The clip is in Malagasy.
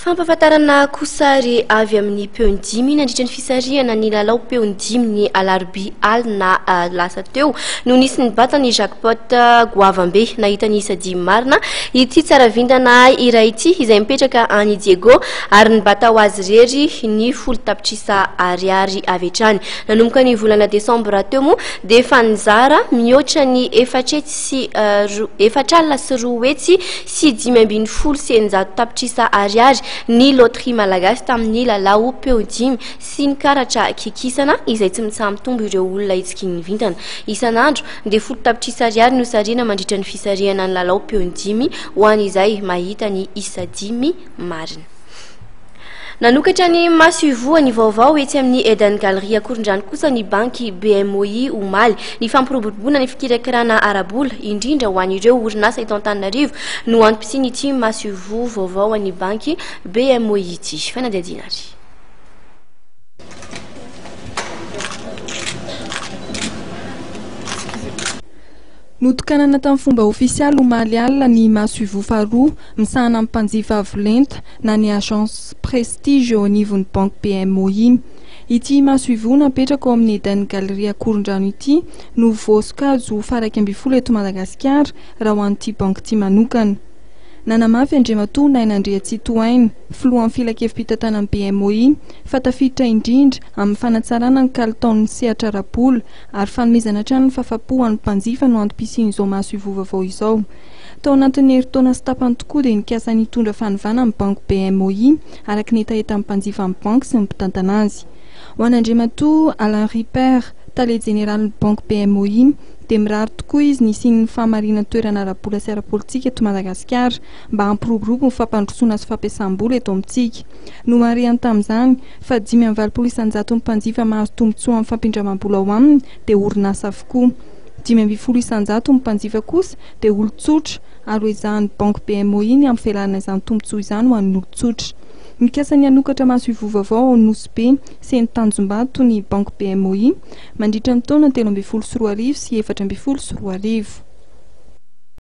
Fampahafantarana kosary avy amin'ny peony dimy nandritra ny fisarihana ny lalao peony dimy ny alarobia alina lasa teo no nisy nibata ny jackpot goavambe nahita ny isa dimy marina ity Tsaravintana iray ity izay mipetraka any Diego ary nibata ho azy irery ny folo tapitrisa ariary avy hatrany. Nanomboka ny volana desambra teo moa dia efa nizara mihoatra ny efatretsy sy efatralina sy roa hetsy sy 615 tapitrisa ariary ny Loterie Malagasy tamin'ny lalao peo dimy sy ny karatra kikisana izay tsy mitsaha-mitombo ireo olona hitsikian'ny vintana. Isan'andro dia folo tapitrisa ariary no sarihina mandritra ny fisarihana ny lalao peo dimy ho an'izay mahita ny isa dimy marina. Nanokatra ny masoivohony vaovao etsy amin'ny Eden Gallery Ankorondrano kosa ny banky BMOI omaly. Ny fampiroboroboana ny fikirakirana ara-bola, indrindra ho an'ireo orinasa eto Antananarivo no antom-pisian'ity masoivoho vaovao an'ny banky BMOI ity. Fanadihadiana ary. Notokanana tamin'ny fomba ofisialy omaly alina ny masoivoho faharoa misahana ny mpanjifa avo lenta na ny Agence Prestige eo anivon'ny banky BMOI. Ity masoivoho napetraka ao amin'ny Eden Gallery Ankorondrano ity no voasokajy ho faha 11 eto Madagasikara raha ho an'ity banky ity manokana. Nanamafy Andriamatoa Naina Andriatsitohaina, filohan'ny filankevi-pitantanan'ny BMOI, fa tafiditra indrindra amin'ny fanatsarana ny kalitaon'ny sehatra ara-bola ary fanomezana hatrany ny fahafapo ho an'ny mpanjifa no antom-pisian'izao masoivoho vaovao izao. Tao anatin'ny herintaona sy tapany tokoa dia nikasa ny hitondra fanovana ny banky BMOI, araka ny hetahetan'ny mpanjifa ny banky sy ny mpitantana azy. Ho an'Andriamatoa Alain Ripert, tale jeneralin'ny banky BMOI, dia mirary tokoa izy ny hisian'ny fahamarinan-toerana ara-bola sy ara-politika eto Madagasikara mba hampiroborobo ny fampandrosoana sy fampiasam-bola eto amintsika. Nomarihany tamin'izany fa 85 isan-jaton'ny mpanjifa mahazo tombontsoa amin'ny fampindramam-bola ao aminy dia orinasa avokoa. 15% ny mpanjifa kosa dia olon-tsotra ary ho ezahan'ny banky BMOI ny hampivelarana izany tombontsoa izany ho an'ny olon-tsotra. Mikasa ny hanokatra masoivoho vaovao ao Nosy Be sy eny Tanjombato ny banky BMOI mandritra ny taona 2013 sy 2014.